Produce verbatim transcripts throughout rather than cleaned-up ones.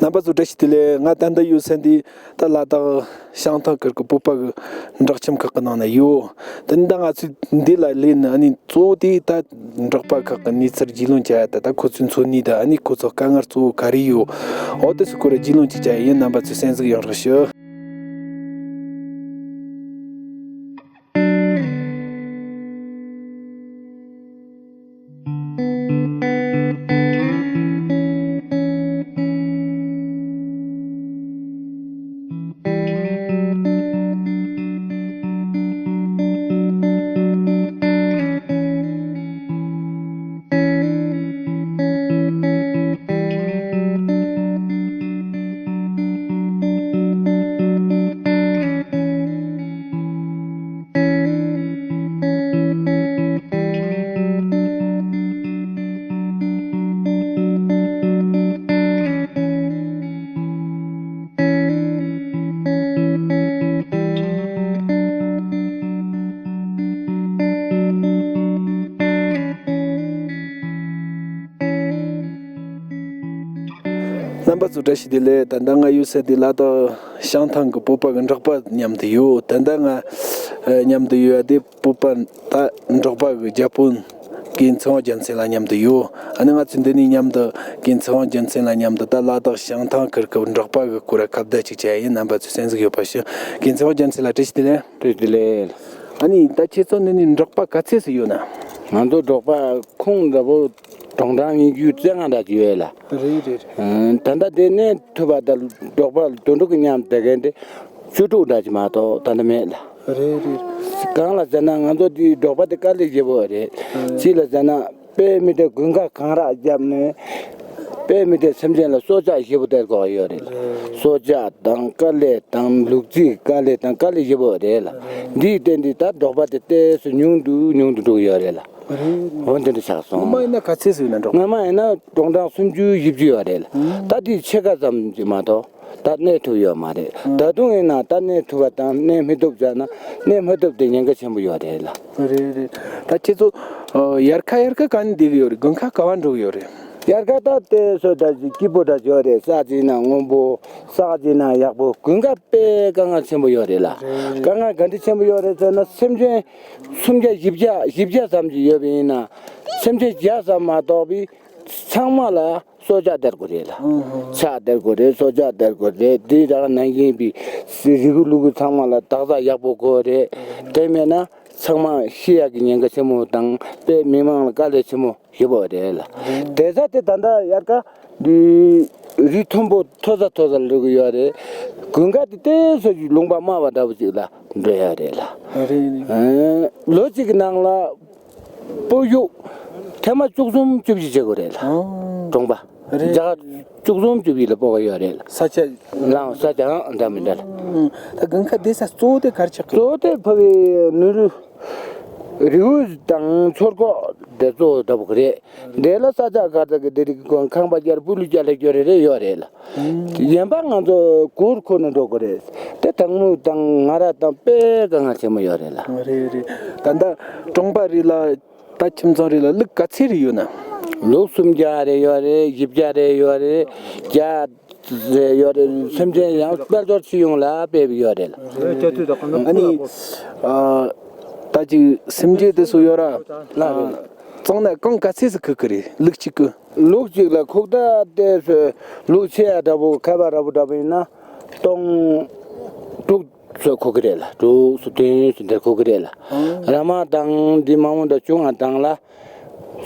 རྣམ་པ་ཚོ་བཀྲ་ཤིས་བདེ་ལེགས། ང་ད་ལྟ་ཡོད་ས་འདི་ད་ལ་དྭགས་བྱང་ཐང་ཁུལ་གྱི་བོད་པ་གི་འབྲོག་ཁྱིམ་ཁག་གི་ནང་ན་ཡོད། དེ་ནི་ད་ང་ཚོས་འདི་ལ་སླེབས་ནི་ཨ་ནི་གཙོ་བོ་དེ་ད་འབྲོག་པ་ཁག་གི་གནས་ཚུལ་རྒྱུས་ལོན་བྱ་ཡ་ད། ད་ཁོ་ཚོའི་འཚོ་གནས་ད་ཨ་ནི་ཁོ་ཚོ་དཀའ་ངལ་གཙོ་བོ་ག་རེ་ཡོད། འོ་དེ་ཚོའི་སྐོར་རྒྱུས་ལོན་ཅིག་བྱ་ཡ་ཡིན། རྣམ་པ་ཚོས་གསན་གཟིགས་ཡོང་རོགས་ཞུ། རྣམ་པ་ཚོ་བཀྲ་ཤིས་བདེ་ལེགས། ད་ལྟ་ང་ཡོད་ས་དེ་ལ་དྭགས་བྱང་ཐང་གི་བོད་པ་གི་འབྲོག་པ་མཉམ་དུ་ཡོད། ད་ལྟ་ང་ཨ་མཉམ་དུ་ཡོད་ཡ་དེ་བོད་པ་ད་འབྲོག་པ་གི་རྒྱ་དཔོན་རྒན་ཚེ་དབང་རྒྱལ་མཚན་ལགས་མཉམ་དུ་ཡོད། ཨ་ནི་ང་ཚོ་འདི་ནས་མཉམ་དུ་རྒན་ཚེ་དབང་རྒྱལ་མཚན་ལགས་མཉམ་དུ་ད་ལ་དྭགས་བྱང་ཐང་ཁུལ་གི་འབྲོག་པ་གི་སྐོར་ཁ་བརྡ་ཅིག་བྱ་ཡ་ཡིན། རྣམ་པ་ཚོས་གསན་གཟིགས་ཡོད་པ་ཞུ། རྒན་ཚེ་དབང་རྒྱལ་མཚན་ལགས་བཀྲ་ཤིས་བདེ་ལེགས། བཀྲ་ཤིས་བདེ་ལེགས། ཨ་ནི་ད་ཁྱེད་ཚོ་འདི་ནས་འབྲོག་པ་ག་ཚད་ཙམ་ཡོད་ན། ང་ཚོ་འབྲོག་པ་ཁོངས་འདྲ་པོ་གྲོང་གྲངས་ཉི་ཤུ་རྩ་ལྔ་འདྲ་ཅིག་ཡོད་ལ། རེད་རེད། ཨ་ད་ལྟ་དེ་ནས་ཐུབ་པ་དང་འབྲོག་པ་དོན་གྲུབ་ཀྱི་མཉམ་དེ་གན་དེ་བཅུ་དྲུག་འདྲ་ཅིག་མ་གཏོགས་ད་ལྟ་མེད་ལ། རེད་རེད། གང་ལ་ཟེར་ན་ང་ཚོ་འདི་འབྲོག་པ་དེ་དཀའ་ལས་ཞེ་པོ་རེད། ཅི་ལ་ཟེར་ན་དཔེ་མི་སྲིད་དགུན་ཁ་གངས་ར་བརྒྱབ་ནས་དཔེ་མི་སྲིད་སེམས་ཅན་ལ་སྲོག་ཆགས་ཞེ་པོ་དེར་གོ་ཡོད་རེད་ལ། སྲོག་ཆགས་དང་དཀའ་ལས་དང་ལུག་རྫིའི་དཀའ་ལས་དང་དཀའ་ལས་ཞེ་པོ་རེད་ལ། འདིའི་སྟེང་འདི་ད་འབྲོག་པ་དེ་ཏོག་ཙམ་ཉུང་དུ་ཉུང་དུ་འགྲོ་གི་ཡོད་རེད་ལ། འོ་འདི་འདྲ་ཆགས་སོང་། སྔོན་མ་ཡིན་ན་ག་ཚད་ཙམ་ཡོད་ན་འགྲོ། སྔོན་མ་ཡིན་ན་གྲོང་གྲངས་སུམ་ཅུ་བཞི་བཅུ་ཡོད་རེད་ལ། ད་དེའི་ཕྱེད་ཀ་ཙམ་ཅིག་མ་གཏོགས་ད་གནས་ཐུབ་ཡོད་མ་རེད། ད་དུང་ཡིན་ན་ད་གནས་ཐུབ་པ་དང་གནས་མི་ཐུབ་བྱས་ན་གནས་མི་ཐུབ་དེ་ཉེན་ཁ་ཆེན་པོ་ཡོད་རེད་ལ། རེད་རེད། ད་ཁྱེད་ཚོ་ཨ་དབྱར་ཁ་དབྱར་ཁ་ག་ནས་བསྡད་གི་ཡོད་རེད། དགུན་ཁ་ག་པར་འགྲོ་གི་ཡོད་རེད། དབྱར་ཁ་ད་དེ་སོ་ད་ཅིག་སྐྱིད་པོ་འདྲ་ཡོད་རེད། ས་ཅིག་ན་སྔོན་པོ། ས་ཅིག་ན་ཡག་པོ། དགུན་ཁ་དཔེ་དཀའ་ངལ་ཆེན་པོ་ཡོད་རེད་ལ། དཀའ་ངལ་ག་འདྲ་ཆེན་པོ་ཡོད་རེད་ཟེར་ན་སེམས་ཅན་སུམ་བརྒྱ་བཞི་བརྒྱ་བཞི་བརྒྱ་ཙམ་ཅིག་ཡོད་པ་ཡིན་ན་སེམས་ཅན་བརྒྱ་ཙམ་མ་གཏོགས་པའི་ཚང་མ་ལ་སྲོག་ཆགས་སྟེར་དགོས་རེད་ལ། ཨང་ཧང་། ཆགས་སྟེར་དགོས་རེད། སྲོག་ཆགས་སྟེར་དགོས་རེད། དེ་རང་ནང་བཞིན་པའི་རི་གུ་ལུ་གུ་ཚང་མ་ལ་དག་ས་ཡག་པོ་དགོས་རེད། དེ་མེད་ན་ཚང་མ་ཤི་ཡག་གི་ཉེན་ཁ་ཆེན་མོ་དང་དཔེ་མི་མང་ལ་དཀའ་ལས་ཆེན་མོ་ཞེ་པོ་རེད་ལ། དེ་ས་དེ་ད་ལྟ་དབྱར་ཁ་འདི་རི་མཐོན་པོ་མཐོ་ས་མཐོ་ས་ལ་འགྲོ་གི་ཡོད་རེད། དགུན་ཁ་དེ་ཏོག་ཙམ་ཅིག་ལུང་པ་དམའ་བ་འདྲ་པོ་ཅིག་ལ་འགྲོ་ཡ་རེད་ལ། རེད། ཨ་ལོ་གཅིག་གི་ནང་ལ་སྤོ་ཤུགས་ཐེངས་མ་བཅུ་གསུམ་བཅུ་བཞི་བྱེད་དགོས་རེད་ལ། ཨང་། གྲོང་པ། རེད། རྒྱ་གར་བཅུ་གསུམ་བཅུ་བཞི་ལ་སྤོ་གི་ཡོད་རེད་ལ། ས་ཆ། ལའང་ས་ཆའང་འདྲ་མི་འདྲ་ལ། ཨང་། ད་དགུན་ཁ་བསྡད་ས་གཙོ་བོ་དེ་ག་རེ་ཆགས་ཀྱི། གཙོ་བོ་དེ་ཕ་གི་ནུ་རུ་རི་བོ་དང་མཚོ་ཁོག་དེ་གཙོ་བོ་འདྲ་པོ་གི་རེད། དེ་ལ་ས་ཆ་ག་ས་གི་དེ་རིགས་ཁང་པ་རྒྱར་སྤུ་ལུ་རྒྱ་ལ་རྒྱོ་རེ་རེ་ཡོད་རེད་ལ། གཞན་པ་ང་ཚོ་གུར་ཁུར་ནས་འགྲོ་དགོས་རེད། དེ་དང་མོ་དང་ང་ར་དང་དཔེ་དཀའ་ངལ་ཆེན་མོ་ཡོད་རེད་ལ། རེད་རེད། ད་ལྟ་གྲོང་པ་རེད་ལ་ད་ཁྱིམ་ཚང་རེད་ལ་ལུག་ག་ཚད་རེ་ཡོད་ན། ལུག་སུམ་བརྒྱ་རེ་ཡོད་རེད། བཞི་བརྒྱ་རེ་ཡོད་རེད། བརྒྱ་རེ་ཡོད་རེད། སེམས་ཅན་ཡང་དཔལ་འབྱོར་སྤྱི་ཡོངས་ལ་སྤེལ་བ་ཡོད་རེད་ལ། ཨ་ནི་ཨ་ད་ཅིག་སེམས་ཅན་དེ་ཚོ་ཡོད་ར། ལ་རེད། ཙང་ན་རྐང་ག་ཚད་ཙམ་ཁུག་གི་རེད། ལུག་གཅིག་གི། ལུག་གཅིག་ལ་ཁུག་ད་ལྟའི་ལུག་ཆེ་ཡ་འདྲ་པོ་ཁ་བ་ར་པོ་འདྲ་པོ་ཡིན་ན་སྟོང་དྲུག་ཚོད་ཁུག་གི་རེད་ལ། དྲུག་སུ་བདུན་སུ་འདིར་ཁུག་གི་རེད་ལ། ར་མ་དང་འདི་མང་པོ་འདྲ་བྱུང་བ་དང་ལ་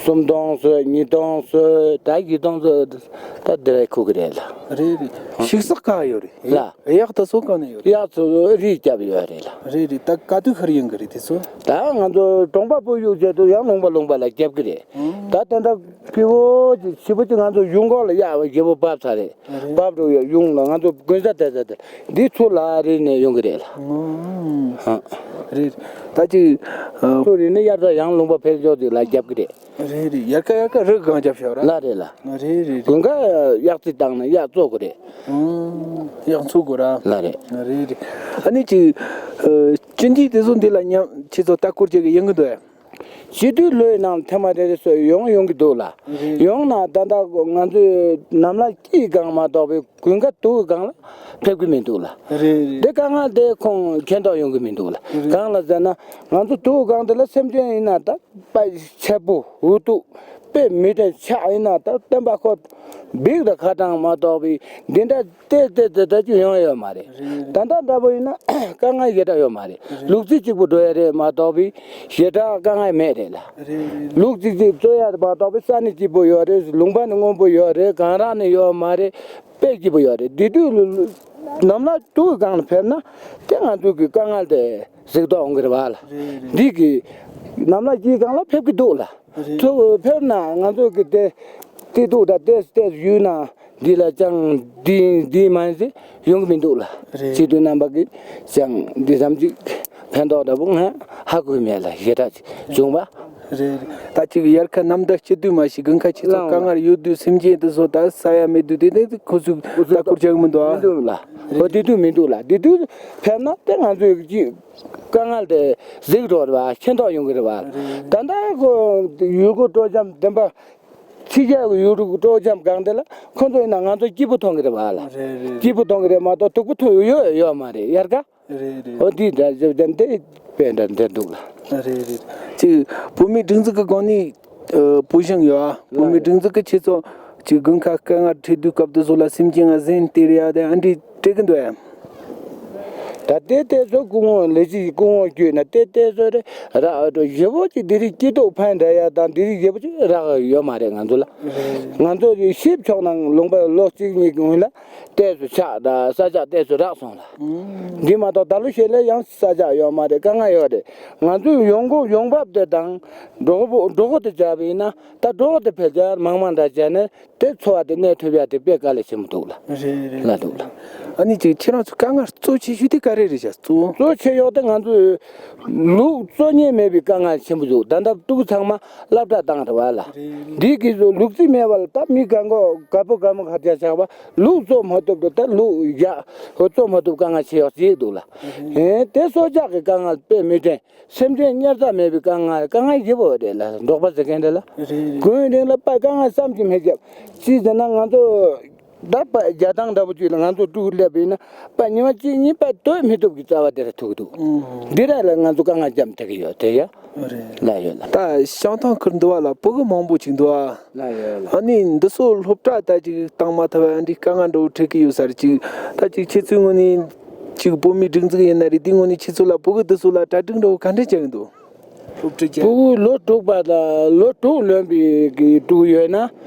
སུམ་སྟོང་སུ་ཉིས་སྟོང་སུ་ད་བཞི་སྟོང་སུ་ད་འདིར་ཁུག་གི་རེད་ལ། རེད་རེད། ཞིག་གསོ་ག་ཡོད་རེད། ལ། གཡག་ད་གསོ་གང་ནས་ཡོད་རེད། གཡག་ཚོ་རི་རྒྱབ་ཡོད་རེད་ལ། རེད་རེད། ད་ག་དུས་ཁར་ཡོང་གི་རེད་དེ་ཚོ། ད་ང་ཚོ་གྲོང་པ་སྤོ་ཡུག་བྱས་དུས་ཡང་ལུང་པ་ལུང་པ་ལ་རྒྱབ་ཀྱི་རེད། ད་དེ་འདྲ་ཕི་བོ་ཅིག་ཞི་བོ་ཅིག་ང་ཚོ་ཡུང་གོག་ལ་གཡག་བ་རྒྱལ་པོ་བབས་ཚར་རེད། རེད། བབས་འགྲོ་ཡ་ཡུང་ལ་ང་ཚོ་དགོན་ས་དེ་ས་དེ་འདི་ཚུར་ལ་རི་ནས་ཡོང་གི་རེད་ལ། ཨང་། རེད། ད་ཅིག་ཨ། ཚུར་རི་ནས་གཡག་ཚ་ཡང་ལུང་པ་ཕེབས་ཆོག་ཅིག་ལ་རྒྱབ་ཀྱི་རེད། རེད་རེད། དབྱར་ཁ་དབྱར་ཁ་རི་སྒང་རྒྱབ་ཤོག་ར། ལ་རེད་ལ། རེད་རེད། དགུན་ཁ་གཡག་རྩི་བཏང་ན་གཡག་བཙོ་དགོས་རེད། ཨང་། གཡག་འཚོ་དགོས་ར། ལ་རེད། རེད་རེད། ཨ་ནི་ཅིག་ཨ་གཅིན་སྙི་དེ་ཚོ་འདི་ལ་མཉམ་ཁྱེད་ཚོ་ལྟ་སྐོར་བྱེད་གི་ཡོང་གི་འདུག་ཨེ། སྤྱི་འཐུས་ལོའི་ནང་ཐེངས་མ་རེ་རེ་སོགས་ཡོང་ཡོང་གི་འདུག་ལ། རེད། ཡོང་ན་ད་ལྟ་ང་ཚོའི་ནམ་ལངས་དཀྱིལ་སྒང་མ་གཏོགས་པའི་དགུན་ཁ་དུས་སྒང་ལ་ཕེབས་ཀྱི་མི་འདུག་ལ། རེད་རེད། དེ་དཀའ་ངལ་དེ་ཁོང་མཁྱེན་རྟོགས་ཡོང་གི་མི་འདུག་ལ། རེད། གང་ལ་ཟེར་ན་ང་ཚོ་དུས་སྒང་དེ་ལ་སེམས་ཅན་ཡིན་ན་ད་དཔེ་ཆེ་པོ་འུ་ཐུག་དཔེ་མི་དྲན་ཆགས་ཡིན་ན་ད་སྟོན་པ་ཁོ་འབིགས་དང་ཁ་གྲངས་མ་གཏོགས་པའི་འདི་འདྲ་ཏེ་ཏེ་ཏེ་ཏེ་ཅིག་ཡོང་ཡོད་མ་རེད། རེད། ད་ལྟ་འདྲ་པོ་ཡིན་ན་དཀའ་ངལ་ཞེ་དྲག་ཡོད་མ་རེད། རེད། ལུག་རྫི་གཅིག་པུ་འགྲོ་ཡ་རེད་མ་གཏོགས་པའི་ཞེ་དྲག་དཀའ་ངལ་མེད་རེད་ལ། རེད་རེད། ལུག་རྫི་གཅིག་བཙོ་ཡ་མ་གཏོགས་པའི་ས་གནས་གཅིག་པུ་ཡོད་རེད། ལུང་པ་ནི་སྔོན་པོ་ཡོད་རེད། གངས་རི་ནི་ཡོད་མ་རེད། དཔེ་སྐྱིད་པོ་ཡོད་རེད། དེ་དུས་ལ་ལ་ནམ་ལངས་དུས་སྒང་ལ་ཕེབས་ན་དེ་ང་ཚོ་གི་དཀའ་ངལ་དེ་གཟིགས་རྟོགས་འོང་གི་རེད་བ་ལ། རེད་རེད། འདི་གི་ནམ་ལངས་དཀྱིལ་སྒང་ལ་ཕེབས་ཀྱི་འདུག་ལ། རེད། ཚུར་ཕེབས་ན་ང་ཚོ་གི་དེ་སྐྱིད་སྡུག་དང་ཏོག་ཙམ་ཡོད་ན་འདི་ལ་ཅང་འདི་འདི་མ་ཡིན་ཟེར་ཡོང་གི་མི་འདུག་ལ། རེད། སྤྱི་འཐུས་རྣམ་པ་གིས་ཅང་འདི་ཙམ་ཅིག་ཕན་ཐོགས་འདྲ་པོ་ང་ཧ་གོ་གི་མེད་ལ། ཞེ་དྲག་ཅིག་བྱུང་བ། རེད་རེད། ད་ཅིག་དབྱར་ཁ་གནམ་ཟླ་སྐྱིད་དུས་མ་གཞི་དགུན་ཁ་ཆུ་ཚོད་ལངས་དཀའ་ངལ་ཡོད་དུས་སེམས་ཅན་དེ་ཚོ་ད་ཟ་ཡ་མེད་དུས་དེ་དེ་ཁོ་ཚོས་ད་སྐོར་ཆགས་མི་འདུག་ཨ། མི་འདུག་ལ། ཨོ་དེ་དུས་མི་འདུག་ལ། དེ་དུས་ཕེབས་ན་དེ་ང་ཚོས་ཅིག་དཀའ་ངལ་དེ་གཟིགས་འགྲོ་རེད་བ། མཁྱེན་རྟོགས་ཡོང་གི་རེད་བ། རེད། ད་ལྟ་ཁོ་ཡུལ་སྐོར་སྤྲོ་འཆམ་བདེན་པ་ཕྱི་རྒྱལ་གྱི་ཡུལ་སྐོར་སྤྲོ་འཆམ་སྒང་དེ་ལ་ཁོ་ཚོ་ཡིན་ན་ང་ཚོ་སྐྱིད་པོ་མཐོང་གི་རེད་བ་ལ། རེད་རེད། སྐྱིད་པོ་མཐོང་གི་རེད་མ་གཏོགས་སྡུག་པོ་མཐོང་ཡོད་ཡོད་མ་རེད་དབྱར་ཁ། རེད་རེད། ཨོ་དེ་འདྲ་ཞིག་དེ་འདི་དཔེ་འདྲ་འདྲ་འདུག་ལ། རེད་རེད། ཅིག་བོད་མིའི་སྒྲིག་འཛུགས་ཀྱི་སྒང་ནས་ཨ་བོད་གཞུང་ཡོད་ཨ། བོད་མིའི་སྒྲིག་འཛུགས་ཀྱི་ཆེད་ཚོགས་ཀྱི་དགུན་ཁ་དཀའ་ངལ་འཕྲད་དུས་སྐབས་དེ་ཚོ་ལ་སེམས་ཅན་ང་གཟན་སྟེར་ཡ་དེ་ཨ་འདྲས་སྤྲད་ཀྱི་འདུག་ཨ། ད་ལྟའི་དེ་ཚོ་སྐུ་ངོ་ལས་བྱེད་སྐུ་ངོ་བརྒྱུད་ན་ལྟའི་དེ་ཚོ་རེ་རག་ཨ་འགྲོ་ཞེ་པོ་ཅིག་འདི་རིགས་སྐྱིད་སྡུག་ཕན་འདྲ་ཡ་དང་འདི་རིགས་ཞེ་པོ་ཅིག་རག་ཡོད་མ་རེད་ང་ཚོ་ལ། ང་ཚོ་ཡི་ཤེས་ཕྱོགས་ནང་ལུང་པ་ལོ་གཅིག་གཉིས་ཀྱི་སྔོན་ལ་ལྟས་སུ་ཆགས་དང་ས་ཆ་ལྟས་སུ་རག་སོང་ལ། འདི་མ་གཏོགས་ད་ལོ་ཞེ་ལས་ཡང་ས་ཆ་ཡོད་མ་རེད། དཀའ་ངལ་ཡོད་རེད། ང་ཚོའི་ཡོང་སྒོ་ཡོང་འབབ་དེ་དང་འགྲོ་སྒོ་འགྲོ་སྒོ་དེ་བྱས་པ་ཡིན་ན་ད་འགྲོ་སྒོ་དེ་ཕལ་ཆེར་མང་མང་འདྲ་བྱས་ནས་དེ་འཚོ་བ་དེ་གནས་ཐུབ་ཡ་དེ་དཔེ་དཀའ་ལས་ཆེན་པོ་འདུག་ལ། རེད་རེད། ལ་འདུག་ལ། ཨ་ནི་ཅིག་ཁྱེད་རང་ཚོ་དཀའ་ངལ་གཙོ་ཆེ་ཤོས་དེ་ག་རེ་རེད་བྱ་གཙོ། གཙོ་ཆེ་ཤོས་དེ་ང་ཚོའི་ལུག་གཙོ་གཉེར་མེད་པའི་དཀའ་ངལ་ཆེན་པོ་འདུག་ད་ལྟ་ཕྲུ་གུ་ཚང་མ་སློབ་གྲྭ་བཏང་རེད་བ་ལ། རེད། འདི་གི་ལུག་རྫི་མེད་པ་ལ་ད་མི་གང་གོ་དགའ་པོ་དགའ་མོ་ཁ་རྒྱ་ཆགས་པ་ལུག་བཙོ་མ་ཐུབ་དུས་ད་ལུག་ཡག་ཧོ་བཙོ་མ་ཐུབ་དཀའ་ངལ་ཆེ་ཡོད་ཅིག་འདུག་ལ། ཨེ་དེ་སྲོག་ཆགས་ཀྱི་དཀའ་ངལ་དཔེ་མི་དྲན། སེམས་ཅན་དམྱལ་རྩ་མེད་པའི་དཀའ་ངལ་དཀའ་ངལ་ཞེ་པོ་རེད་ལ་འབྲོག་པ་ཟེར་མཁན་རེད་ལ། རེད་རེད། དགུན་རིང་ལ་དཔེ་དཀའ་ངལ་བསམ་གྱིས་མི་ཁྱབ། ཅི་ཟེར་ན་ང་ཚོ་ད་དཔེ་རྒྱ་ཐང་འདྲ་པོ་ཅིག་ལ་ང་ཚོ་ཕྲུ་གུ་སླེབས་པ་ཡིན་ན་དཔེ་ཉི་མ་གཅིག་གཉིས་དཔེ་སྡོད་མི་ཐུབ་ཀྱི་རྩ་བ་དེ་ར་ཐུག་འདུག་ཨང་། འདི་ར་ལ་ང་ཚོ་དཀའ་ངལ་རྒྱབ་ཐེག་གི་ཡོད་དེ་ཡ། རེད། ལ་ཡོད་ལ། ད་བྱང་ཐང་ཁུལ་འདི་བ་ལ་ཕྲུ་གུ་མང་པོ་ཅིག་འདུག་ཨ། ལ་ཡོད་ལ། ཨ་ནི་འདི་ཚོ་སློབ་གྲྭ་ད་ཅིག་བཏང་མ་ཐུབ་པ་འདི་དཀའ་ངལ་འདྲ་བོ་འཕྲད་ཀྱི་ཡོད་ས་རེད། ཅིག་ད་ཅིག་ཁྱེད་ཚོའི་ངོས་ནས་ཅིག་བོད་མིའི་སྒྲིག་འཛུགས་ཡིན་ན་རེད། འདི་ངོས་ནས་ཁྱེད་ཚོ་ལ་ཕྲུ་གུ་འདི་ཚོ་ལ་གྲ་སྒྲིག་འདྲ་བོ་ག་འདྲ་བྱེད་ཀྱི་འདུག་སློབ་ཁྲིད་ཀྱི། ཕྲུ་གུ་ལོ་དྲུག་པ་དང་ལོ་དྲུག་ལོན་པའི་གི་ཕྲུ་གུ་ཡོད་ན་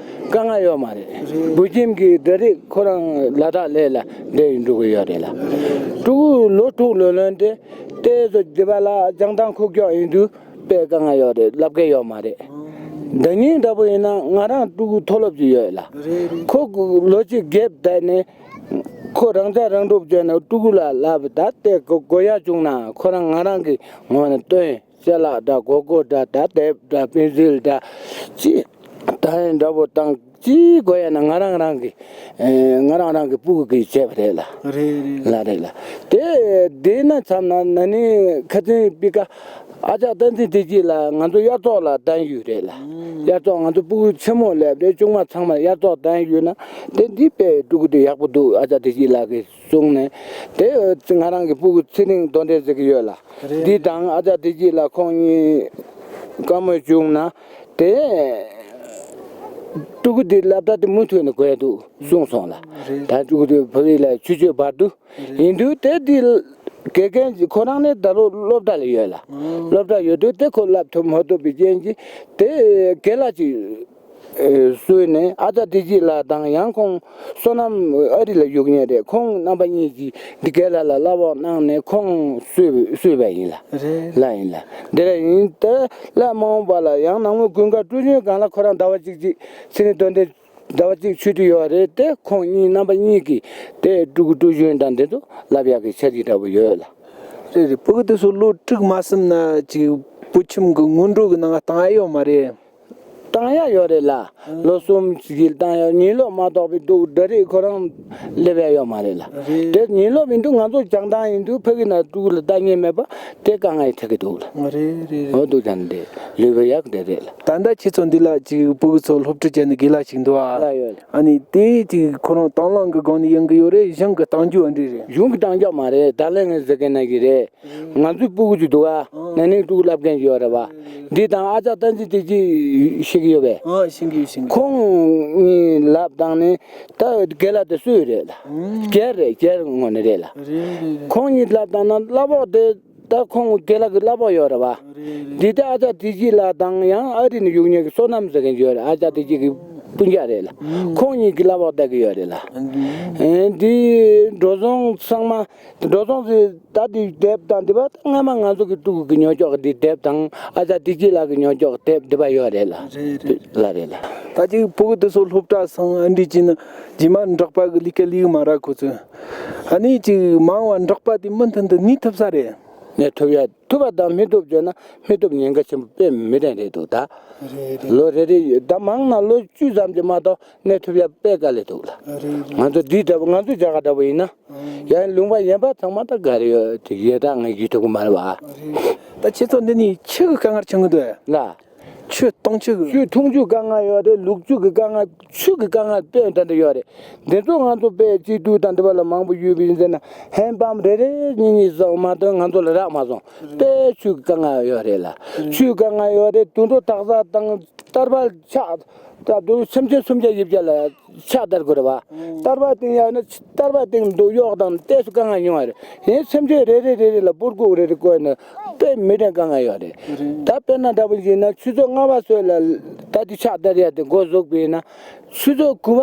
དཀའ་ངལ་ཡོད་མ་རེད། རེད། བུ་ཁྱིམ་གྱི་འདྲ་རིགས་ཁོ་རང་ལ་དྭགས་ལས་ལ་འདྲ་ཡི་འགྲོ་གི་ཡོད་རེད་ལ། ཕྲུ་གུ་ལོ་དྲུག་ལོ་ལོན་ཏེ་ཏེ་ཚོ་འདི་པ་ལ་བྱང་ཐང་ཁུག་ཀྱོག་ཡིན་དུས་དཔེ་དཀའ་ངལ་ཡོད་རེད། ལབ་མཁན་ཡོད་མ་རེད། ཟླ་ཉིན་འདྲ་པོ་ཡིན་ན་ང་རང་ཕྲུ་གུ་མཐོ་སློབ་ཅིག་ཡོད་ལ། རེད་རེད། ཁོ་ལོ་གཅིག་བརྒྱད་བསྡད་ནས་ཁོ་རང་ཅག་རང་སྒྲུབ་བྱས་ནས་ཕྲུ་གུ་ལ་ལབ་ད་ལྟའི་གོ་གོ་ཡ་བྱུང་ན་ཁོ་རང་ང་རང་གི་ངོས་ནས་སྟོན། ཅ་ལག་འདྲ་སྒོར་སྒོར་འདྲ་ད་དེབ་འདྲ་པེན་སིལ་འདྲ་ཅི་ད་ཡིན་འདྲ་པོ་བཏང་ཅི་དགོས་ཡ་ན་ང་རང་རང་གི་ཨེ་ང་རང་རང་གི་ཕྲུ་གུ་གིས་བྱས་པ་རེད་ལ། རེད་རེད། ལ་རེད་ལ། དེ་དེ་ན་མཚམས་ན་ན་ནིང་ཁ་སང་པི་ཀ་ཨ་ཅག་བསྟན་འཛིན་བདེ་སྐྱིད་ལགས་ང་ཚོ་དབྱར་ཐོག་ལ་གདན་ཞུས་རེད་ལ། དབྱར་ཐོག་ང་ཚོ་ཕྲུ་གུ་ཆེན་མོ་སླེབས་རེད། ཆུང་མ་ཚང་མ་དབྱར་ཐོག་གདན་ཞུས་ན་དེ་འདི་དཔེ་ཕྲུ་གུ་དེ་ཡག་པོ་འདུག་ཨ་ཅག་བདེ་སྐྱིད་ལགས་ཀྱིས་གསུངས་ནས་དེ་ང་རང་གི་ཕྲུ་གུ་ཚེ་རིང་རྡོ་འདྲེ་ཟེར་གྱི་ཡོད་ལ། རེད། འདི་དང་ཨ་ཅག་བདེ་སྐྱིད་ལགས་ཁོང་གཉིས་བཀའ་མོལ་བྱུང་ན་དེ་ཕྲུ་གུ་དེ་སློབ་གྲྭ་དེ་མུ་མཐུད་ནས་དགོས་འདུག་གསུངས་སོང་ལ། རེད། ད་ཕྲུ་གུ་དེ་བོད་རིགས་ལ་ཆུ་ཚོད་བར་དུ་ཡིན་དུས་དེ་དེ་དགེ་རྒན་གྱིས་ཁོ་རང་ནས་ད་ལོ་སློབ་གྲྭ་ལ་ཡོད་ལ། སློབ་གྲྭ་ཡོད་དུས་དེ་ཁོ་བསླབ་ཐུབ་མ་ཐུབ་པའི་རྐྱེན་གྱིས་དེ་རྒན་ལགས་ཀྱིས་གསོལ་ནས་ཨ་ཅག་བདེ་སྐྱིད་ལགས་དང་ཡང་ཁོང་བསོད་ནམས་ཨ་རི་ལ་བཞུགས་མཁན་རེད། ཁོང་རྣམ་པ་གཉིས་ཀྱིས་འདི་རྒན་ལགས་ལ་བསླབ་པ་གནང་ནས་ཁོང་གསོས་གསོས་པ་ཡིན་ལ། རེད། ལ་ཡིན་ལ། འདི་ར་ཡིན་ད་ལ་མ་འོངས་པ་ལ་ཡང་ནངས་མོ་དགུན་ཁ་ཀྲུའུ་ཅུན་སྒང་ལ་ཁོ་རང་ཟླ་བ་གཅིག་གཅིག་ཚེ་རིང་རྡོ་འདྲེ་ཟླ་བ་གཅིག་ཆོས་ཁྲིད་ཡོད་རེད་དེ་ཁོང་གཉིས་རྣམ་པ་གཉིས་ཀྱིས་དེ་ཕྲུ་གུ་ཀྲུའུ་ཅུན་དང་འདི་ཚོ་བསླབ་ཡག་གི་འཆར་གཞི་འདྲ་པོ་ཡོད་ལ། རེད་རེད། ཕྲུ་གུ་དེ་ཚོ་ལོ་དྲུག་མ་ཟིན་ན་ཅིག་བོད་ཁྱིམ་གྱི་སྔོན་འགྲོ་གི་ནང་བཏང་ཡ་ཡོད་མ་རེད། བཏང་ཡ་ཡོད་རེད་ལ། ལོ་གསུམ་ཞིག་བཏང་ཡ། ཉིན་སློབ་མ་གཏོགས་པའི་འདུག་འདྲ་རེད། ཁོ་རང་སླེབས་ཡ་ཡོད་མ་རེད་ལ། རེད། དེ་ཉིན་སློབ་ཡིན་དུས་ང་ཚོ་བྱང་ཐང་ཡིན་དུས་ཕ་གི་ན་ཕྲུ་གུ་ལ་ལྟ་ཉན་མེད་པ་དེ་དཀའ་ངལ་འཕྲད་ཀྱི་འདུག་ལ། རེད་རེད་རེད། འོ་འདུག་ཀྱང་དེ་ལུས་པ་ཡག་དེ་རེད་ལ། ད་ལྟ་ཁྱེད་ཚོ་འདི་ལ་ཅིག་ཕྲུ་གུ་ཚོ་སློབ་ཁྲིད་བྱས་ནས་དགེ་ལགས་ཞིག་འདུག་ཨ། ལ་ཡོད། ཨ་ནི་དེ་ཅིག་ཁོ་རང་དང་བླངས་ཀྱི་སྒོ་ནས་ཡོང་གི་ཡོད་རེད། གཞུང་གི་གཏོང་རྒྱུ་འདི་རེད། གཞུང་གི་གཏོང་རྒྱུ་མ་རེད། ད་ལན་ངས་ཟེར་གི་ན་གི་རེད། ང་ཚོའི་ཕྲུ་གུ་ཅིག་འདུག་ཨ། ན་ནིང་ཕྲུ་གུ་བསླབ་མཁན་ཅིག་ཡོད་རེད་བ། འདི་དང་ཨ་ཅག་བསྟན་འཛིན་བདེ་སྐྱིད་ཤེས་ཀྱི་ཡོད་པས། ཨ་ཤེས་ཀྱི་ཡོད་ཤེས་ཀྱི་ཡོད། ཁོང་གཉིས་ལབ་དང་ནི་ད་དགེ་ལགས་དེ་སུ་རེད་ལ། རྒྱལ་རེད། རྒྱལ་ངོ་ནས་རེད་ལ། རེད་རེད་རེད། ཁོང་གཉིས་ལབ་དང་ན་གླ་ཕོགས་དེ་ད་ཁོང་དགེ་ལགས་ཀྱི་གླ་ཕོགས་ཡོད་རེད་བ། རེད་རེད། འདི་ད་ཨ་ཅག་བདེ་སྐྱིད་ལགས་དང་ཡང་ཨ་རི་ནས་གཡུག་ཉལ་གྱི་བསོད་ནམས་ཟེར་མཁན་ཅིག་ཡོད་རེད། ཨ་ཅག་བདེ་སྐྱིད་ཀྱི་སྤུན་ཀྱག་རེད་ལ། ཁོང་གཉིས་ཀྱི་གླ་ཕོགས་སྟེར་གྱི་ཡོད་རེད་ལ། ཨ་འདི་འགྲོ་སོང་ཚང་མ། འགྲོ་སོང་ཟེར་ད་འདི་དེབ་དང་འདི་པ་ད་སྔ་མ་ང་ཚོ་གི་ཕྲུ་གུ་གི་ཉོ་ཆོག་གི་འདི་དེབ་དང་ཨ་ཅག་བདེ་སྐྱིད་ལགས་ཀྱི་ཉོ་ཆོག་གི་དེབ་འདི་པ་ཡོད་རེད་ལ། རེད་རེད། ལ་རེད་ལ། ད་ཅིག་ཕྲུ་གུ་དེ་ཚོ་སློབ་གྲྭ་སོང་ཨ་འདྲི་ཅིག་ན་རྗེས་མ་འབྲོག་པ་གི་ལས་ཀ་ལས་གི་མ་ར་ཁོ་ཚོས། ཨ་ནི་ཅིག་མང་བ་འབྲོག་པ་དེ་མུ་མཐུད་དུ་གནས་ཐུབ་ས་རེད། གནས་ཐུབ་ཡ་ཐུབ་པ་དང་མི་ཐུབ་བརྗོད་ན་མི་ཐུབ་ཉེན་ཁ་ཆེན་པོ་དཔེ་མི་དྲན་རེད་འདུག་ད། རེད་རེད། ལོ་རེ་རེ་ད་མང་ན་ལོ་བཅུ་ཙམ་གྱི་མ་གཏོགས། གནས་ཐུབ་ཡ་དཔེ་དཀའ་ལས་འདུག་ལ། རེད་རེད། ང་ཚོ་འདི་འདྲ་པོ་ང་ཚོ་རྒྱ་གར་འདྲ་པོ་ཡིན་ན། ཡང་ལུང་པ་གཞན་པ་ཚང་མ་ད་ག་རེ་ཡོད་དེ་ཡོད་ད་ངས་ཡིད་ཐུབ་ཀྱི་མ་རེད་བ། རེད། ད་ཁྱེད་ཚོ་འདི་ནས་ཆུ་གི་དཀའ་ངལ་བྱུང་གི་འདུག་ལ། ཆུ་གཏོང་ཆུ་གི། ཆུ་འཐུང་ཆུ་དཀའ་ངལ་ཡོད་རེད། ལུག་ཆུ་གི་དཀའ་ངལ། ཆུ་གི་དཀའ་ངལ་དཔེ་འདྲ་འདྲ་ཡོད་རེད། འདི་ཚོ་ང་ཚོ་དཔེ་སྐྱིད་སྡུག་དང་འདི་པ་ལ་མང་པོ་ཡོད་པ་ཡིན་ཟེར་ན་ཧན་པམ་རེ་རེ་གཉིས་གཉིས་བཟོ་མ་གཏོགས་ང་ཚོ་ལ་རག་མ་སོང་། དཔེ་ཆུ་གི་དཀའ་ངལ་ཡོད་རེད་ལ། ཆུ་གི་དཀའ་ངལ་ཡོད་རེད། དུད་འགྲོ་དག་ས་དང་། ཏར་པ་ཆག་ད་དུང་སེམས་ཅན་སུམ་བརྒྱ་བཞི་བརྒྱ་ལ་ཆག་སྟེར་དགོས་རེད་བ། ཏར་པ་བཏིང་ཡག་ན་ཏར་པ་བཏིང་འདུག་གཡོག་དང་ཏོག་ཙམ་དཀའ་ངལ་ཡོང་བ་རེད། ཡིན་ནའི་སེམས་ཅན་རེ་རེ་རེ་རེ་ལ་སྤུར་ཁུག་རེ་རེ་བཀོལ་ན་དཔེ་མི་དྲན་དཀའ་ངལ་ཡོད་རེད། ད་དཔེར་ན་འདྲ་པོ་བྱས་ན་ཆུ་ཚོད་ལྔ་པ་ཚོད་ལ་ད་དེ་ཆག་སྟེར་ཡག་དེ་འགོ་བཙུགས་པ་ཡིན་ན་ཆུ་ཚོད་དགུ་པ་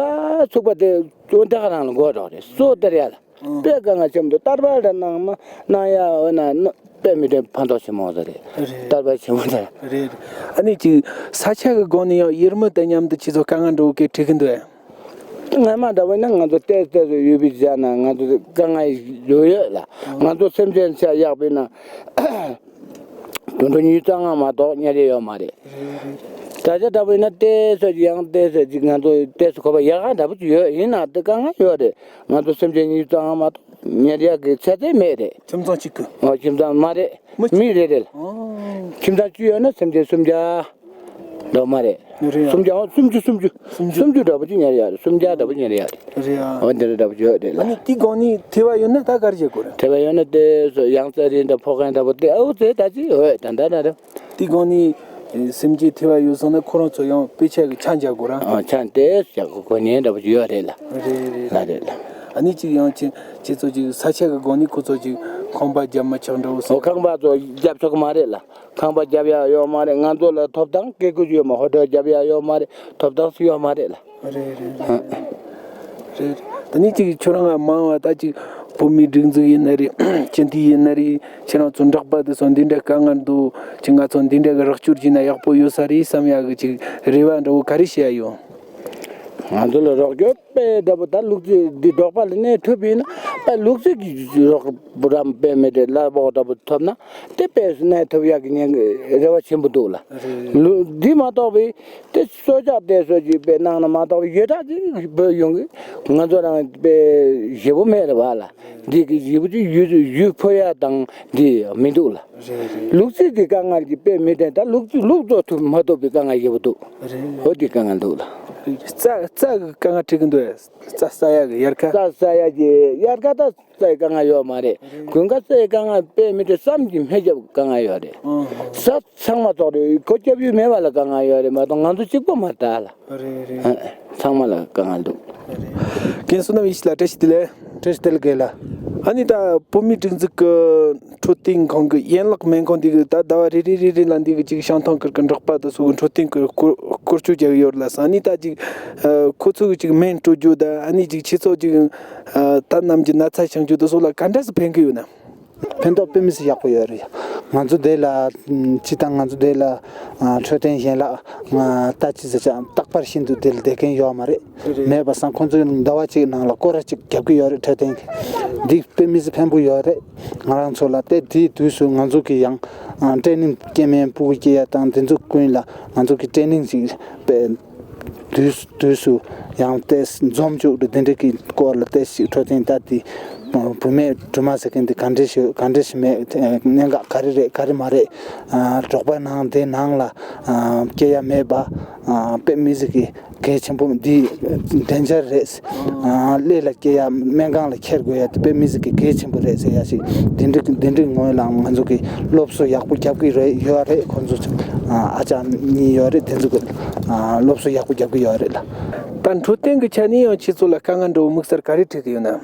ཚུགས་པ་དེ་ཅུང་ད་ག་རང་ལ་འགོར་འགྲོ་རེད། གསོ་སྟེར་ཡག་ལ། དཔེ་དཀའ་ངལ་ཆེན་པོ་འདུག་ཏར་པ་རེ་གནང་ན་གནང་ཡ་འོ་ན་དཔེ་མི་དྲན་ཕན་ཐོགས་ཆེན་མོ་ཟེར་རེད། རེད། ཏར་པ་ཆེན་མོ་ཟེར། རེད། ཨ་ནི་ཅིག་ས་ཆ་གི་སྒོ་ནས་ཡང་ཡུལ་མི་དང་མཉམ་དུ་ཁྱེད་ཚོ་དཀའ་ངལ་འདྲ་བོ་གས་འཕྲད་གི་འདུག་ཨེ། སྔ་མ་འདྲ་བོ་ཡིན་ན་ང་ཚོ་ཏེས་ཏེས་སུ་ཡོད་པའི་ཆ་ན་ང་ཚོ་དཀའ་ངལ་ཡོད་ཡོད་ལ། ང་ཚོ་སེམས་ཅན་ཆ་ཡག་པས་ན། དུད་འགྲོ་ཉི་ཤུ་རྩ་ལྔ་མ་གཏོགས་ཉར་ཡ་ཡོད་མ་རེད། ད་ཆ་འདྲ་པོ་ཡིན་ན་ཏེས་སོ་ཅིག་ཡང་ཏེས་སོ་ཅིག་ང་ཚོ་ཏེས་སོ་ཁོ་པ་ཡག་ག་འདྲ་པོ་ཅིག་ཡོད། ཡིན་ན་དེ་དཀའ་ངལ་ཡོད་རེད། ང་ཚོ་སེམས་ཅན་ཉི་ཤུ་རྩ་ལྔ་མ་གཏོགས་ཉར་ཡག་གི་ཆ་ཚད་མེད་རེད། ཁྱིམ་ཚང་གཅིག་གི། ཨོ་ཁྱིམ་ཚང་མ་རེད། མི་མི་རེ་རེ་ལ། ཨོ། ཁྱིམ་ཚང་བཅུ་ཡོད་ན་སེམས་ཅན་སུམ་བརྒྱ། འགྲོ་མ་རེད། རེད་ཡ། སུམ་བརྒྱ་ཨོ་སུམ་ཅུ་སུམ་ཅུ། སུམ་ཅུ། སུམ་ཅུ་འདྲ་པོ་ཅིག་ཉར་ཡག་རེད། སུམ་བརྒྱ་འདྲ་པོ་ཉར་ཡག་རེད། རེད་ཡ། ཨོ་འདི་འདྲ་འདྲ་པོ་ཅིག་ཡོད་རེད་ལ། ཨ་ནི་དེ་སྒང་ནས་ཐེ་བ་ཡོད་ན་ད་ག་རེ་བྱེད་དགོས་རེད། ཐེ་བ་ཡོད་ན་དེ་སོ་ཡང་རྩ་རིན་འདྲ་ཕོག་མཁན་འདྲ་པོ་དེ་ཨོ་དེ་ད་ཅི་ཡོད་ད་འདྲ་འདྲ་རེད། དེ་སྒང་ནས་སེམས་ཅན་ཐེ་བ་ཡོད་སོང་ན་ཁོ་རང་ཚོ་ཡང་དཔེ་ཆ་གི་ཆང་རྒྱག་དགོས་ར། ཨ་ཆང་དེ་ཞག་གི་གོ་ཉེན་འདྲ་པོ་ཅིག་ཡོད་རེད་ལ། རེད་རེད། ལ་རེད་ལ། ཨ་ནི་ཅིག་ཡང་ཁྱེད་ཁྱེད་ཚོ་ཅིག་ས་ཆ་གི་སྒང་ནས་ཁོ་ཚོ་ཅིག་ཁང་པ་རྒྱབ་མ་ཆོག་འདྲ་བོ་སོང་། ཨོ་ཁང་པ་ཚོ་རྒྱབ་ཆོག་གི་མ་རེད་ལ། ཁང་པ་རྒྱབ་ཡག་ཡོད་མ་རེད། ང་ཚོ་ལ་ཐོབ་ཐང་སྐད་སྐུལ་ཡོད་མ། ཧོ་ཊེལ་རྒྱབ་ཡག་ཡོད་མ་རེད། ཐོབ་ཐང་སུ་ཡོད་མ་རེད་ལ། རེད་རེད་རེད། རེད། ད་ནི་ཅིག་ཁྱོད་རང་ང་མང་བ་ད་ཅིག་བོད་མིའི་སྒྲིག་འཛུགས་ཡིན་ན་རེད། སྤྱི་འཐུས་ཡིན་ན་རེད། ཁྱེད་རང་ཚོ་འབྲོག་པ་དེ་ཚོ་འདི་འདྲ་དཀའ་ངལ་འདུག་ཅིག་ང་ཚོ་འདི་འདྲ་གི་རོགས་སྐྱོར་བྱས་ན་ཡག་པོ་ཡོད་ས་རེད་བསམ་ཡག་གི་ཅིག་རེ་བ་འདྲ་བོ་ག་རེ་བྱེད་ཡ་ཡོད། ང་ཚོ་ལ་རོགས་སྐྱོར་དཔེ་འདྲ་པོ་ད་ལུག་རྫི་འདི་འབྲོག་པ་ལ་གནས་ཐུབ་པ་ཡིན་ན་དཔེ་ལུག་རྫི་གི་རོགས་པོ་རམ་དཔེ་མེད་དེ་གླ་ཕོགས་འདྲ་པོ་ཐོབ་ན་དེ་དཔེ་གནས་ཐུབ་ཡག་གི་ཉེན་རེ་བ་ཆེན་པོ་འདུག་ལ། ལུག་འདི་མ་གཏོགས་པའི་དེ་གསོལ་ཇ་དེ་ཚོ་ཅིག་དཔེ་གནང་ན་མ་གཏོགས་པའི་ཡོད་གྲགས་ཅིག་བོད་ཡོང་གི་ང་ཚོ་རང་དཔེ་ཞེ་པོ་མེད་རེད་བ་ལ། འདི་གི་ཞེ་པོ་ཅིག་ཡུལ་ཡུལ་ཕོ་ཡ་དང་འདི་མི་འདུག་ལ། རེད་རེད། ལུག་རྫི་གི་དཀའ་ངལ་གྱི་དཔེ་མི་དྲན། ད་ལུག་ལུག་གཙོ་ཐུབ་མ་ཐུབ་པའི་དཀའ་ངལ་ཡོད་པ་འདུག་རེད། འོ་དེ་དཀའ་ངལ་འདུག་ལ། རྩྭ་རྩྭ་གི་དཀའ་ངལ་འཕྲད་ཀྱི་འདུག་རྩྭ་ཟ་ཡག་གི་དབྱར་ཁ། རྩྭ་ཟ་ཡག་གི་དབྱར་ཁ་ད་རྩྭའི་དཀའ་ངལ་ཡོད་མ་རེད། དགུན་ཁ་རྩྭའི་དཀའ་ངལ་དཔེ་མི་དྲན། ཟམ་གྱི་མེ་རྒྱབ་དཀའ་ངལ་ཡོད་རེད། ཨང་། ས་ཚང་མ་བཙོག་རེད། སྒོ་རྒྱབ་ཡུལ་མེད་པ་ལ་དཀའ་ངལ་ཡོད་རེད་མ་གཏོགས་ང་ཚོ་གཅིག་པོ་མ་རེད་ད་ལ། རེད་རེད། ཨ་ཚང་མ་ལ་དཀའ་ངལ་འདུག་རེད། རྒན་བསོད་ནམས་ཡེ་ཤེས་ལགས་བཀྲ་ཤིས་བདེ་ལེགས། བཀྲ་ཤིས་བདེ་ལེགས་རྒན་ལགས། ཨ་ནི་ད་བོད་མིའི་སྒྲིག་འཛུགས་ཀྱི་འཕྲོད་བསྟེན་ཁང་གི་ཡན་ལག་སྨན་ཁང་འདི་གི་ད་ཟླ་བ་རེ་རེ་རེ་རེ་ལ་འདི་གི་ཅིག་བྱང་ཐང་ཁུལ་གྱི་འབྲོག་པ་དེ་ཚོ་གི་འཕྲོད་བསྟེན་གྱི་སྐོར་སྐོར་སྐྱོད་བྱ་གི་ཡོད་ལ་ས། ཨ་ནི་ད་ཅིག་ཁོ་ཚོ་གི་ཅིག་སྨན་སྤྲོད་རྒྱུ་ད་ཨ་ནི་ཅིག་ཁྱེད་ཚོ་ཅིག་ད་ནམ་གྱི་ན་ཚ་བྱུང་རྒྱུ་དེ་ཚོ་ལ་ག་འདྲ་སེ་ཕན་གི་ཡོད་ན། ཕན་ཐོགས་དཔེ་མི་སྲིད་ཡག་པོ་ཡོད་རེད། ང་ཚོ་འདི་ལ་ཨམ་སྤྱིར་བཏང་ང་ཚོ་འདི་ལ་ཨ་འཕྲོད་བསྟེན་ཡན་ལག་ང་ལྟ་ཅི་ཟེར་ཅང་རྟག་པར་ཤིན་ཏུ་འདི་ལ་བསྡད་མཁན་ཡོད་མ་རེད། རེད། མེད་པ་སང་ཁོང་ཚོས་ཟླ་བ་གཅིག་ནང་ལ་སྐོར་ར་གཅིག་རྒྱབ་ཀྱི་ཡོད་རེད། འཕྲོད་བསྟེན་གྱི་འདི་དཔེ་མི་སྲིད་ཕན་པོ་ཡོད་རེད། ང་རང་ཚོ་ལ་དེ་དེའི་དུས་སུ་ང་ཚོ་གི་ཡང་ཨ་ཊེ་ནིང་སྐྱེ་དམན་ཕྲུ་གུ་སྐྱེ་ཡ་དང་དེ་ཚོ་ཀུན་ལ་ང་ཚོ་གི་ཊེ་ནིང་ཅིག་དཔེ་དུས་དུས་སུ་ཡང་ཏེས་འཛོམས་བཅུག་འདི་འདྲ་གི་སྐོར་ལ་ཏེས་ཤིག་འཕྲོད་བསྟེན་ལྟ་དེ་བུད་མེད་སྦྲུམ་མ་ཟེར་མཁན་དེ་ག་འདྲ་ཞིག་ག་འདྲ་ཞིག་མེད་གནད་འགག་ག་རེ་རེད་ག་རེ་མ་རེད། ཨ་འབྲོག་པ་ནང་དེ་ནང་ལ་ཨ་སྐྱེ་ཡ་མེད་པ་ཨ་དཔེ་མི་སྲིད་ཀྱི་གལ་ཆེན་པོ་འདི་ཌེན་ཇར་རེད། ཨ་ཀླད་ལ་སྐྱེ་ཡ་སྨན་ཁང་ལ་འཁྱེར་དགོས་ཡ་དེ་དཔེ་མི་སྲིད་ཀྱི་གལ་ཆེན་པོ་རེད་ཟེར་ཡ་ཞིག་འདི་འདྲ་འདི་འདྲའི་ངོས་ལ་ང་ཚོ་གི་སློབ་གསོ་ཡག་པོ་རྒྱབ་ཀྱི་རེད་ཡོད་རེད། ཁོང་ཚོ་ཨ་ཅག་གཉིས་ཡོད་རེད། དེ་ཚོ་གི་ཨ་སློབ་གསོ་ཡག་པོ་རྒྱབ་ཀྱི་ཡོད་རེད་ལ། ད་འཕྲོད་བསྟེན་གྱི་ཆ་ནས་ཡང་ཁྱེད་ཚོ་ལ་དཀའ་ངལ་འདྲ་བོ་དམིགས་བསལ་ག་རེ་འཕྲད་ཀྱི་ཡོད་ན།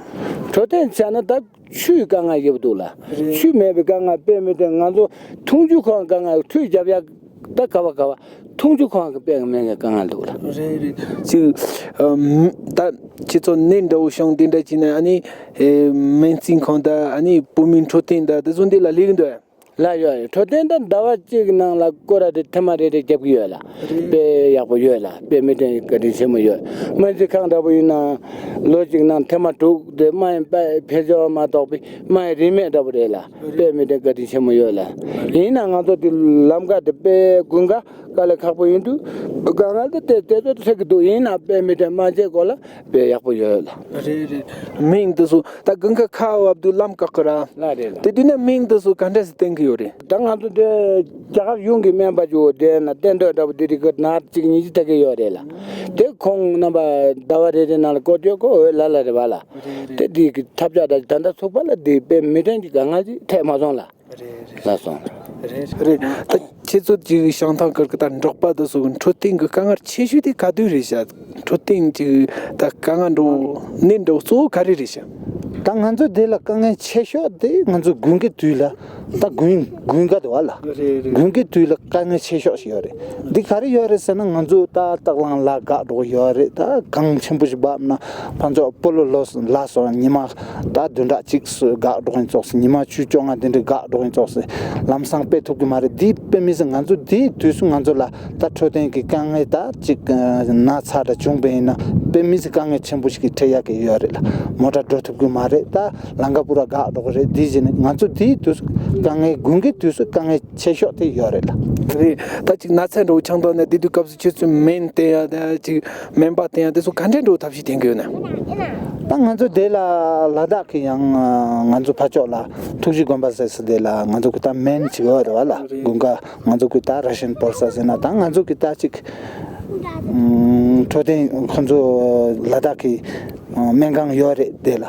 འཕྲོད་བསྟེན་ཆ་ན་ད་ཆུའི་དཀའ་ངལ་ཡོད་འདུག་ལ། རེད། ཆུ་མེད་པའི་དཀའ་ངལ་དཔེ་མི་སྲིད་ང་ཚོ་འཐུང་ཆུ་ཁོ་རང་དཀའ་ངལ་ཁྲུས་རྒྱབ་ཡག་ད་ག་བ་ག་བ་འཐུང་ཆུ་ཁོ་རང་གི་དཔེ་མེད་ཀྱི་དཀའ་ངལ་འདུག་ལ། རེད་རེད། ཅིག་ཨམ་ད་ཁྱེད་ཚོ་ནད་འདྲ་བོ་བྱུང་དེ་འདྲ་བྱས་ན་ཨ་ནི་ཨེ་སྨན་རྩིས་ཁང་དང་ཨ་ནི་བོད་མིའི་འཕྲོད་བསྟེན་དང་དེ་ཚོ་འདི་ལ་སླེབས་ཀྱི་འདུག་ཨ། ལ་ཡོད་རེད། འཕྲོད་བསྟེན་ད་ཟླ་བ་གཅིག་གི་ནང་ལ་སྐོར་ར་རེ་ཐེངས་མ་རེ་རེ་རྒྱབ་ཀྱི་ཡོད་ལ། རེད། དཔེ་ཡག་པོ་ཡོད་ལ་དཔེ་མི་དྲན་བཀའ་དྲིན་ཆེན་མོ་ཡོད། སྨན་རྩིས་ཁང་འདྲ་པོ་ཡིན་ན་ལོ་གཅིག་ནང་ཐེངས་མ་དྲུག་དེ་རྨ་ཡི་དཔེ་ཕལ་ཆེ་བ་མ་གཏོགས་པའི་རྨ་ཡི་རིན་མེད་འདྲ་པོ་རེད་ལ། དཔེ་མི་དྲན་བཀའ་དྲིན་ཆེན་མོ་ཡོད་ལ། ཡིན་ན་ང་ཚོ་དེ་ལམ་ཁ་དེ་དཔེ་དགུན་ཁ་དཀའ་ལས་ཁག་པོ་ཡིན་དུས་དཀའ་ངལ་དེ་དེ་དེ་ཚོ་འཕྲད་ཀྱི་འདུག་ཡིན་ན་དཔེ་མི་དྲན་སྨན་རྩིས་སྐོར་ལ་དཔེ་ཡག་པོ་ཡོད་ལ། རེད་རེད། སྨན་དེ་ཚོ་ད་དགུན་ཁ་ཁ་བབས་དུས་ལམ་བཀག་གི་ར། ལ་རེད་ལ། དེ་དུས་ན་སྨན་དེ་ཚོ་ག་འདྲ་སེ་བསྟེན་གི་ཡོད་རེད། ད་ང་ཚོ་འདི་རྒྱ་གར་གཞུང་གི་སྨན་པ་ཅིག་འོ་དེ་ན་བསྟེན་འདོད་འདྲ་པོ་དེ་རིགས་ཀྱི་ན་གཅིག་གཉིས་ཅིག་ཐད་ཀྱི་ཡོད་རེད་ལ། དེ་ཁོང་རྣམ་པ་ཟླ་བ་རེ་རེ་ནང་ལ་སྐོར་སྐྱོད་ཁོ་འོས་ལ་ལ་རེད་བ་ལ། རེད་རེད། དེ་དེ་གི་ཐབས་ཆག་ད་ད་ལྟ་ཚུགས་པ་ལ་དེ་དཔེ་མི་དྲན་གྱི་དཀའ་ངལ་ཅིག་འཕྲད་མ་སོང་ལ། རེད་རེད། ལ་སོང་། རེད་རེད། ད་ཁྱེད་ཚོ་ཅིག་བྱང་ཐང་ཁུལ་གྱི་ད་འབྲོག་པ་དེ་ཚོ་གི་འཕྲོད་བསྟེན་གྱི་དཀའ་ངལ་ཆེ་ཤོས་དེ་ག་དུས་རེད་ཤག་འཕྲོད་བསྟེན་གྱི་ད་དཀའ་ངལ་འདྲ་བོ་ནད་འདྲ་བོ་གཙོ་བོ་ག་རེ་རེད་ཤག་ད་ང་ཚོ་འདི་ལ་དཀའ་ངལ་ཆེ་ཤོས་དེ་ང་ཚོ་དགུན་གྱི་དུས་ལ་ད་དགུན་དགུན་ཁ་དུ་བ་ལ། རེད་རེད། དགུན་གྱི་དུས་ལ་དཀའ་ངལ་ཆེ་ཤོས་ཤིག་ཡོད་རེད། འདི་ག་རེ་ཡོད་རེད་ཟེར་ན་ང་ཚོ་ད་སྟག་ལང་ལ་འགག་འགྲོ་གི་ཡོད་རེད། ད་གངས་ཆེན་པོ་ཞིག་བབས་ན་ཕར་ཕྱོགས་སྤོ་ལོ་ལོ་ལ་སོགས་ཉི་མ་ད་བདུན་ཕྲག་གཅིག་སུ་འགག་འགྲོ་གི་ཙོགས་སུ་ཉི་མ་བཅུ་བཅོ་ལྔ་དེ་འདྲ་འགག་འགྲོ་གི་ཙོགས་སུ་ལམ་སང་སྤེལ་ཐུབ་གི་མ་རེད། འདི་དཔེ་མི་སྲིད་ང་ཚོ་འདིའི་དུས་སུ་ང་ཚོ་ལ་ད་འཕྲོད་བསྟེན་གྱི་དཀའ་ངལ་ད་ཅིག་ན་ཚ་འདྲ་བྱུང་བ་ཡིན་ན་དཔེ་མི་སྲིད་དཀའ་ངལ་ཆེན་པོ་ཞིག་གི་འཕྲད་ཡག་གི་ཡོད་རེད་ལ། མོ་ཊ་འགྲོ་ཐུབ་གི་མ་རེད། ད་ལམ་ཁ་པུ་ར་འགག་འགྲོ་གི་རེད། འདི་བྱས་ནས་ང་ཚོ་འདིའི་དུས་སུ་དཀའ་ངལ་དགུན་གྱི་དུས་སུ་དཀའ་ངལ་ཆེ་ཤོས་དེ་ཡོད་རེད་ལ། རེད། ད་ཅིག་ན་ཚ་འདྲ་བོ་ཆགས་འདུག་ན་དེ་དུས་སྐབས་སུ་ཁྱེད་ཚོས་སྨན་བསྟེན་ཡ་ད་ཅིག་སྨན་པ་བསྟེན་ཡ་དེ་ཚོ་ག་འདྲ་འདྲ་བོ་ཐབས་ཤེས་བསྟེན་གི་ཡོད་ན། ད་ང་ཚོ་དེ་ལ་ལ་དྭགས་ཀྱི་ཡང་ང་ཚོ་ཕར་ཕྱོགས་ལ་ཐུགས་རྗེ་དགོན་པ་ཟེར་ས་དེ་ལ་ང་ཚོ་གི་ད་སྨན་ཅིག་ཡོད་རེད་བ་ལ། དགུན་ཁ་ང་ཚོ་གི་ད་ར་ཤན་ཕོལ་ས་ཟེར་ན་ད་ང་ཚོ་གི་ད་ཅིག་འཕྲོད་བསྟེན་ཁོ་ཚོ་ལ་དྭགས་ཀྱི་སྨན་ཁང་ཡོད་རེད། དེ་ལ་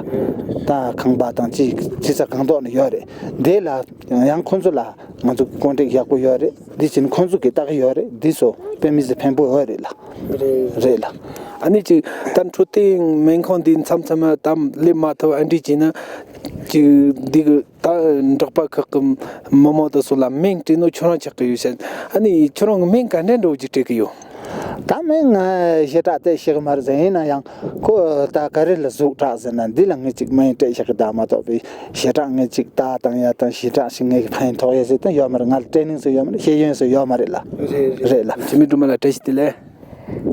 ད་ཁང་པ་དང་ཅི་ཅི་ས་གང་ཐོག་ནས་ཡོད་རེད། དེ་ལ་ཡང་ཁོ་ཚོ་ལ་ང་ཚོ་ཀོན་ཊེག་ཡག་པོ་ཡོད་རེད། འདི་བྱས་ན་ཁོང་ཚོ་གིས་ལྟ་གི་ཡོད་རེད། འདི་ཚོ་དཔེ་མི་སྲིད་ཕན་པོ་ཡོད་རེད་ལ། རེད། རེད་ལ། ཨ་ནི་ཅིག་ད་འཕྲོད་བསྟེན་སྨན་ཁང་འདི་མཚམས་མཚམས་ད་སླེབས་མ་ཐུབ་ཨ་འདྲ་བྱས་ན་ཅིག་འདི་གི་ད་འབྲོག་པ་ཁག་གི་མི་མང་དེ་ཚོ་ལ་སྨན་སྤྲད་ནོ་ཁྱོད་རང་ཆགས་ཀྱི་ཡོད་ཤག་ཨ་ནི་ཁྱོད་རང་གི་སྨན་ག་འདྲ་འདྲ་བོ་ཅིག་སྤྲད་ཀྱི་ཡོད། ད་སྨན་ང་ཞེ་དྲག་དེ་ཤེས་ཀྱི་མ་རེད་ཟེར། ཡིན་ན་ཡང་ཁོ་ད་ག་རེ་ལ་ཟུག་དྲག་ཟེར་ན་འདི་ལ་ངས་ཅིག་སྨན་སྤྲད་བཞག་གི་ད་མ་གཏོགས་པའི་ཞེ་དྲག་ངས་ཅིག་ལྟ་བཏང་ཡ་དང་ཞེ་དྲག་ཞིག་ངས་ཕན་ཐོགས་ཡ་ཟེར་དང་ཡོད་མ་རེད། ང་ལ་ཊེ་ནིང་ཟེར་ཡོད་མ་རེད། ཤེས་ཡོན་ཟེར་ཡོད་མ་རེད་ལ། རེད་རེད། རེད་ལ། འཆི་མེད་སྒྲོལ་མ་ལགས་བཀྲ་ཤིས་བདེ་ལེགས།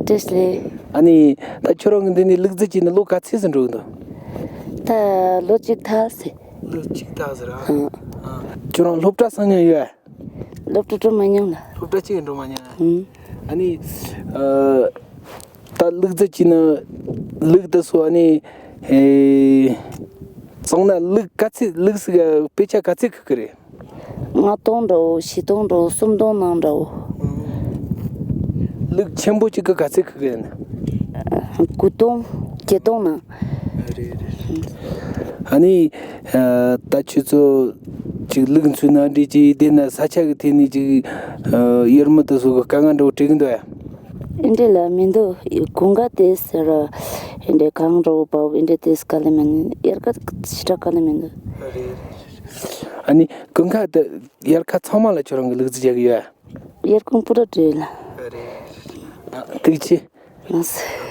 བཀྲ་ཤིས་བདེ་ལེགས། ཨ་ནི་ད་ཁྱོད་རང་གི་འདི་ནས་ལུག་རྫི་བྱས་ནས་ལོ་ག་ཚོད་ཙམ་འགྲོ་གི་འདུག་ད་ལོ་གཅིག་ཐལ་ཟེར། ལོ་གཅིག་ཐལ་ཟེར་ཨ། ཨང་། ཁྱོད་རང་སློབ་གྲྭ་སོང་མྱོང་ཡོད། སློབ་གྲྭ་འགྲོ་མ་མྱོང་ལ། སློབ་གྲྭ་གཅིག་འགྲོ་མ་མྱོང་ཨ། ཨང་། ཨ་ནི་ཨ། ད་ལུག་རྫི་བྱས་ན་ལུག་དེ་ཚོ་ཨ་ནི་ཨེ། བཙོང་ན་ལུག་ག་ཚོད་ལུག་ཟིག་དཔེ་ཆ་ག་ཚོད་ཁུག་གི་རེད། ལྔ་སྟོང་འདྲ་བོ་བཞི་སྟོང་འདྲ་བོ་གསུམ་སྟོང་ནང་འདྲ་བོ། ལུག་ཆེན་པོ་གཅིག་གི་ག་ཚོད་ཁུག་གི་རེད། དགུ་སྟོང་བརྒྱད་སྟོང་ནང་། རེད་རེད། ཨ་ནི་ཨ། ད་ཁྱོད་ཚོ་ཅིག་ལུག་འཚོས་ན་འདྲ་ཅིག་དེ་ན་ས་ཆ་གི་ཐད་ནས་ཅིག་ཨ། ཡུལ་མི་དེ་ཚོ་གི་དཀའ་ངལ་འདྲ་བོ་འཕྲད་གི་འདུག་ཨ། ཨེ་འདྲ་ལ་མི་འདུག་དགུན་ཁ་དེ་ཟེར་ར་ཨེ་འདྲ་གངས་འདྲ་བོ་བབས་ཨེ་འདྲ་དེ་དཀའ་ལས་མི་འདུག་དབྱར་ཁ་ཞེ་དྲག་དཀའ་ལས་མི་འདུག་ཨ་ནི་དགུན་ཁ་དེ་དབྱར་ཁ་ཚང་མ་ལ་ཁྱོད་རང་གི་ལུག་རྫི་རྒྱག་གི་ཡོད་ཨ། དབྱར་ཁུང་པུ་ར་བྲོས་ལ། ཐུགས་རྗེ་ཆེ། མ་སུ།